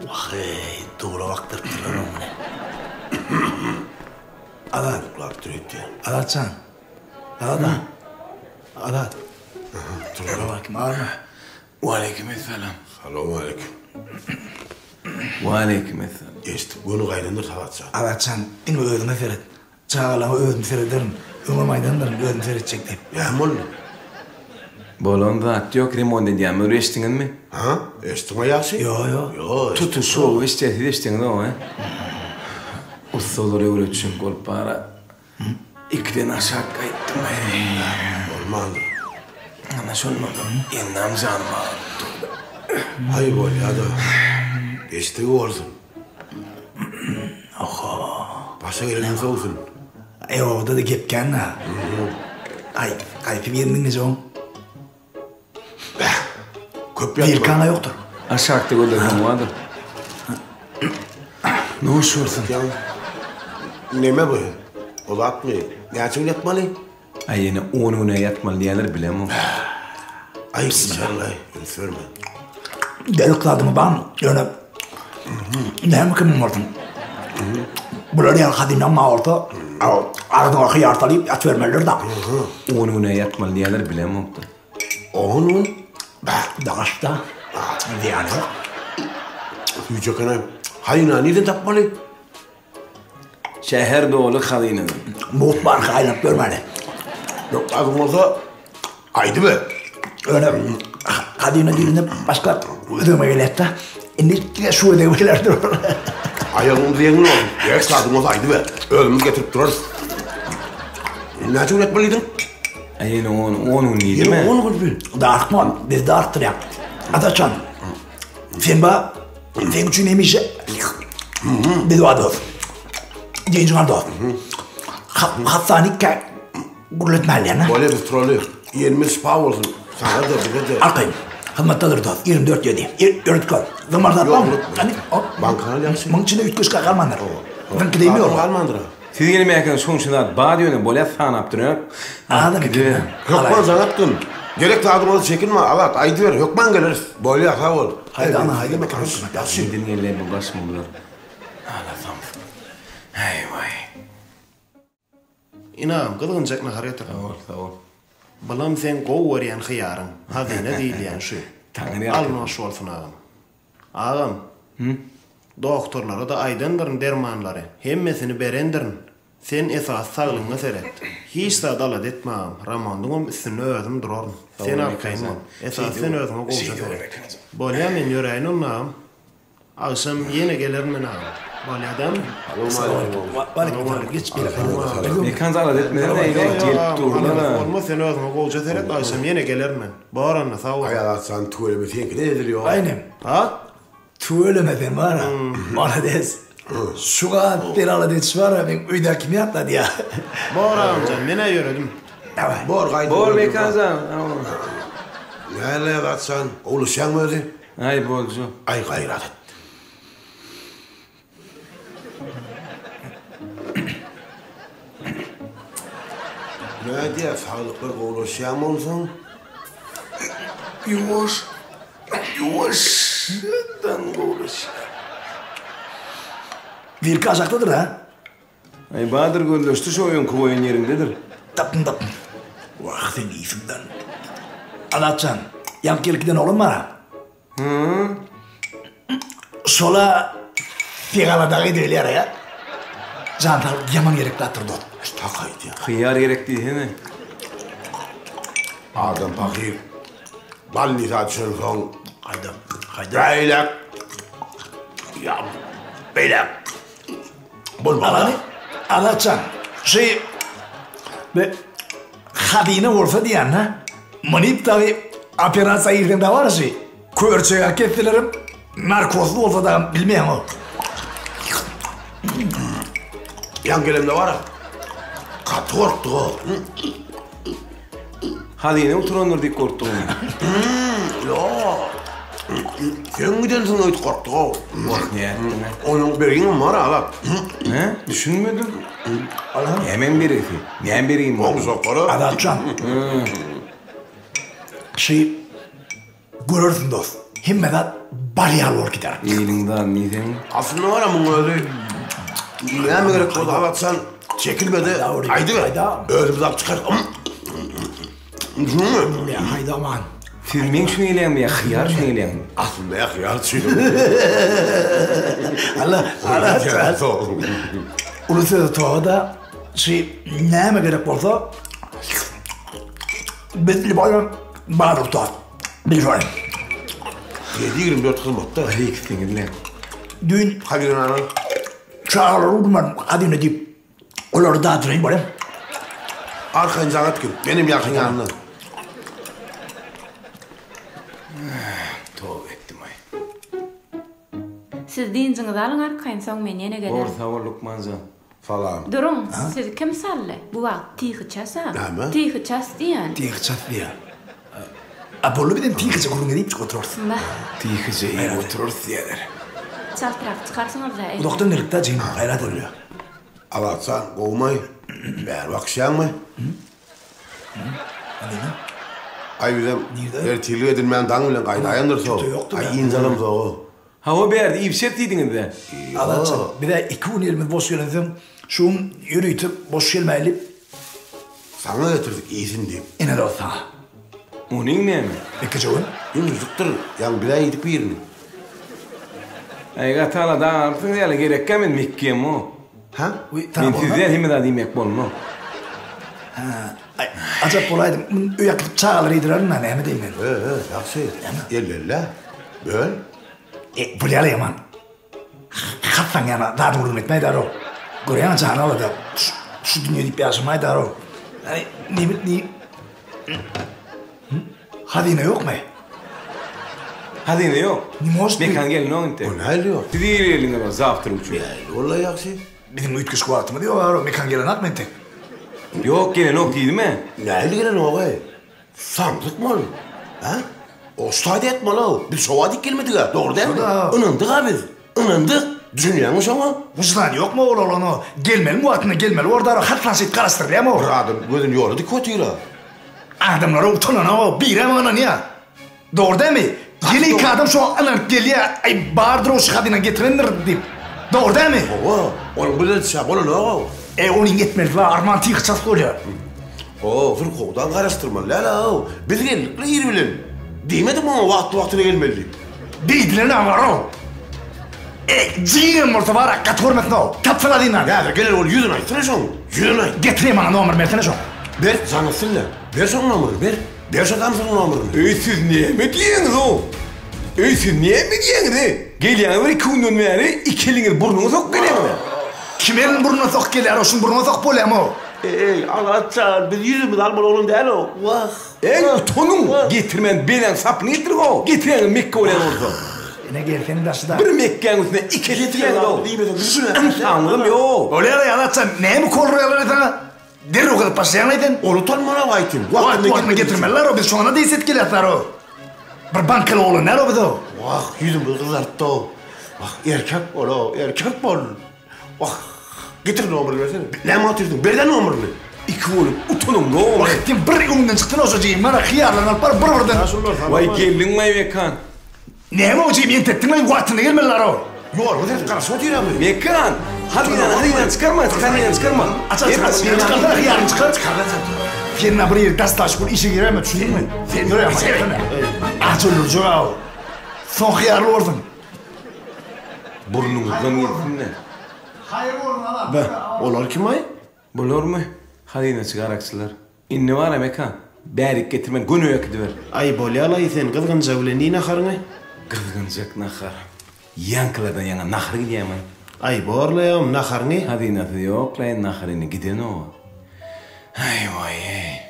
Wah-eý, dowla bakdyrypdyrlar muny. Azat. Uklapdyr öýtýän. Azat jan. Azat a. Azat. Salam aleýkum. Waleýkim essalam. Salowmaleýkim. Waleýkim essalam. Eşidip göni gaýdandyr Azat jan. Azat jan, diňe özüňe seret. Çagalaňa özüm serederin. Öňem aýdandyryn özüm seretjek diýip. Näme boldy? Bolan zat ýok, remont edýän bolup eşitdiňizmi? Ha, eşitdiňmi ýagşy? Ýo, ýo. Ýo, Tutuş şowy eşitýär, siz eşitdiňiz-ow, he? Ussalar öwretjek bolup bara ikiden aşak gaýtdym. Bolmandyr. Ana şondan soň endam janym agyryp durdy. Aý bolýa-da. Eşdigi bolsun. Oho. Başa geleni sowsun. Aý owda-da gep kän-dä. Aý, gaýty birini diňlejegem. Bäh. Köp ýatma. Birkaňa ýokdur. Aşakda gözleseň bardyr. Noş bolsun. Neme bu? O zatmy? Näçe gün ýatmaly? Aý ýene on güne ýatmaly diýýärler bilemok. Aý içerlaý üns berme. Delik zadymy barmy? Ýöne näme kimiň bolsun. Bular ýaly hazynaň bar bolsa, agzyňa hyýar salyp ýatybermelidir-da. On güne ýatmaly diýýärler bilemok-da. On gün? Bäh, dagaş-da. Zyýany ýok. Süýji eken-aý. Hazyna nirden tapmaly? Şäher doly hazynadan. Mugt barka aýlanyp görmäli. Ýok, azyň bolsa aýdyber. Ýöne hazyna diýlende başga özüme gelýär-de. Indi diňe şu gezegi geler dur. Aýagyň ýeňil bolsun. Gerek zadyň bolsa aýdyber. Özümiz getirip durarys. Näçe gün ýatmalydyň? Aý ýene on, on gün diýdim-ä. Ýene on günmi? Dartma, bizi dartdyrýaň. Atajan, sen ba Seň üçin hemişe biz bar dost. Dynjyň al dost. Hassany kä gürletmäli ýa. Bolýa biz turaly. Ýerimiz şypa bolsun. Saňa-da, bize-de. Arkaýyn. Hyzmatdadyr dost. 24 ýedi. Ýöret gör. Zymar zat barmy? Bankana ýagşy. Muň içinde üýtgeşik galmandyr. Zyňky deými ýok. Galmandyr. Siz gelmäkäňiz şoň üçin zat bar ýöne bolýa sanap durýan. Adam eken. Hökman jaň atgyn. Gerek zadyň bolsa çekinme Azat aýdyber hökman geleris. Bolýa sag bol. Haýda ana haýda mekan. Ýagşy. Nirden geldi bu başyma bular. Alasam. Häý waý. Ynam, gyzgynjak nahar getir. Sag bol, sag bol. Bulam seň gowy görýän hyýaryň. Hazyna diýilýän şu. Taňry Al noş bolsun agam. Agam. Dogtorlara-da aýdandyryn dermanlary. Hemmesini berendirin. Sen esasy saglygyňa seret. Hiç zat alada etme agam. Ramondyňam üstünde özüm duraryn. Sen arkaýyn bol. Esasy sen özüňe gowja seret. Bolýa men ýöräýin onda agam. Agşam ýene gelerin men agam. Bolýadamy? Mekan alada etmesene eýle gelip durlar-a. Bolmaz sen özüňe gowja seret agşam ýene gelerin men. Bor onda sag bol. Aý Azatjan tüweleme seňki nädil ýok. Aýnem. Ha? Tüweleme sen bar-a. Malades. Şu gat sen alada ediş bar-a meň öýdäkimi ýatladýa. Bor agamjan men-ä ýöredim. Daway. Bor gaýdyp. Bor Mekanjan. Näle Azatjan gowlaşýaňmy özi? Aý bolja. Aý gaýrat et. Nädýä saglyklar gowlaşýamy onsoň? Ýuwaş ýuwaşdan gowlaşýar. Birki aşakdadyr ha. Aý Badyr gözleşdi şo öňki goýan ýeriňdedir. Tapdym tapdym. Wah sen iýsiňden. Azatjan, ýaňky gelip giden oglan bar-a. Hü. Şola segala dagy edilýär-ä. Jan saglyk ýaman gerek zatdyr dost. Tak aýdýa. Hyýar gerek diýsene. Adam pahyr balnisa düşensoň Haýda, haýda. Beýläk ýa beýläk bolmaz. Alany, Azatjan, şu be hazyna bolsa diýýän-dä. Munyp dagy operasiýa girseň dabar şu. Körçege kesselerem narkozly bolsa dagam bilmeýäň-ow. Ýaňy gelemde bar-a, gaty gorkduk-ow. Hazyna oturandyr diýip gorkduňmy? Ýok. Sen gidensiň öýdüp gorkduk-ow. Wah, nätdiň-ä? Onuň bergiňem bar, Azat. Hä? Düşünmedim. Nämäň bergisi? Näme bergim bar? Goňşoklara. Azatjan. Şy görersiň dost. Hemme zat bal ýaly bolup gider. Iliň zadyny iýseň. Aslynda bar-a muň özi näme gerek bolsa alatsan çekinme-de aýdyber. Özümiz alyp çykarys. Düşündiňmi? Haýda aman. Siz meň üçin gelýäňmi ýa hyýar üçin gelýäňmi? Aslynda ýa hyýar üçin. Alla, alla. Uly sözi toga-da, şi näme gerek bolsa biz lüboý bar uta. Bilşoý. 7-24 hyzmatda. Bir ikisiňiz bilen. Düýn Hazynany çagalar urman hazyna diýip olary dadyraýyn bolýa. Arkaýyn jaň et gel. Menem ýakyn ýanynda. Toba etdim-aý. Siz dynjyňyzy alyň arkaýyn soň men ýene Bor gelerin. sag bol lukmanjan. Salam. Duruň, sizi kim saldy? Bu wagt tihi ças-a. Näme? Tihi ças diýýän. Tihi ças diýýän. A boldy bizem tihije gürrüň edip oturarys. Bah. Tihije iýip oturarys diýýäler. Çaltrak çykarsyňyz-da eýsem. Uzakdan gelipdä jigim, gaýrat bolýa. Abatjan, gowumaý? Bäri bakyşýaňmy? Aý bizem ertirlik edinmän daň bilen gaýdaýandyrys-ow. Aý ynjalamzog-ow. Hawa bärde iýip-içeris diýdiňiz-dä. Adatça, biz-ä iki gün elimiz boş gelensoň, şu gün ýörite boş gelmäýli. Saňa getirdik iýsin diýip. Ine dost saňa. Onyň näme? Ikije gün. Ýumşajykdyr. Ýaňy biz-ä iýdik birini. Äý gatala daň alypsyňyz ýaly gerekkä men mekgem-ow. Hä? Men sizden hemme zady iýmek bolmaz. Hä, aý, ajap bolaýdym. Muny öýe äkidip çagalara iýdirerin-ä, näme diýeýin men. He, he, ýagşy. Elbelle. Böl. E, bolýar-a ýaman. Hassaň ýa zady gürrüň etmäý-därow. Görýäň-ä jany alada. Şu dünýe diýip ýaşamaý-därow. Aý, nebit ni. Hazyna ýokmy? Hazyna ýok. Ne может быть? Mekan gelenok entek. O nähili ýok? Siz ir geldiňiz o zawtrak üçin. Nähili boldy ýagşy? Biziň üýtgeşik wagtymyz ýok aro, Mekan gelenokmy entek? Ýok, gelenok diýdim-ä. Nähili gelenok-eý? Samsykmy ol? Hä? O şu taýda ýatmaly-ow. Biz şo wagt dik gelmedik-ä, dogry dälmi? Şo-da. Ynandyk-a biz. Ynandyk. Düşünýäňmi şoňa? Wyždany ýokmy ol oglanyň? Gelmeliň wagtynda gelmeli bordy-aro, hatdan şeýdip garaşdyrylýarmy o? Bir adam gözüni ýola dikip otyr-a. Adamlara utananok, birem ynanýar. Dogry dälmi? Ýene iki adam şoňa ynanyp gelýär, aý bardyr-ow şu hazyna getirendir diýip. Dogry dälmi? Hawa, onuň bilen şa bolanok-ow. E, onuň etmelisi bar, arman tygy ças bolýar. Ho, syrkawdan garaşdyrmaly däl-ow. Biz geldik-le ir bilen. Diýmedikmi oňa wagtly-wagtyna gelmeli diýip. Beýdilen aňar-ow. E, jigiňem bolsa bar-a, gaty görmesin-ow. Tapsyn hazynany. Häzir geler ol ýüzüni aýtsana şoň, ýüzüni aýt. Getirýän maňa nomerini bersene şoň. Ber, jaň etsin-le. Ber şoň nomerini, ber. Ber şo samsygyň nomerini. Öý siz näme diýeňiz-ow? Öý siz näme diýeňiz-eý? Gelýäňiz bir iki günden bäri iki eliňizi burnuňa sokup gelýäňiz-ä. Kim elini burnuna sokup gelýär-ow, şuny burnuňa sokup bolýamy-ow? Eý, Azat jan, biz ýüzümizi almaly oglan däl-ow. Wah! Eý, utanyň! Getirmän belaň sapyny getiriň-ow! Getireňiz mekge bolýan bolsa. Ine gelseň daşy-da. Bir mekgäň üstüne iki el getirýäňiz-ow. Ynsanlygym ýok. Bolýar-aý, Azat jan, näme ukol urýarlar-aý saňa? Derrew gyzyp başlaýaň-aý sen. Ol utanmaly-ow aýtym. Wagty wagtynda getirmeliler-ow, biz şoňa diýip set gelýäs-ow. Bir bankaly oglan däl-ow biz-ow. Wah, ýüzümizi gyzartdy-ow. Wah, erkek bol-ow, erkek bol. Wah, getir nomerini bersene. Näme otyrsyň, ber-dä nomerini. Iki bolup utanyň-ow. Wah, sen bir öňünden çykdyň-ow şo jigim, mana hyýallaryny alyp baryp bir-birden. Waý, geldiňmi-aý Mekan? Näme o jigim entetdiňmi wagtynda gelmeliler-ow. Ýolga serip garaşyp otyramy? Mekan! Hazynany hazynany çykarma, hazynany çykarma. Aç aç aç çykarsana hyýaryny çykar. Sen-ä bir ýeri dastaşyp bolup işe girerme düşündiňmi? Sen ýör Aç öldürjek-ow. Soň hyýarly borsuň. Burnuňyzdan gelsin-de. Be, olar kim-aý? Bularmy? Hazynaçy garakçylar. Indi bar-a Mekan. Bärik getirmän göni öýe äkidiber. Aý, bolýa-laý, sen gyzgynjak bilen iý naharyňy. Gyzgynjak nahar. Ýaňkylardan ýaňa nahar gidýämi? Aý, borlaýam, naharyňy. Hazynasy ýok-laý, nahar indi giden-ow. Aý, waý-eý.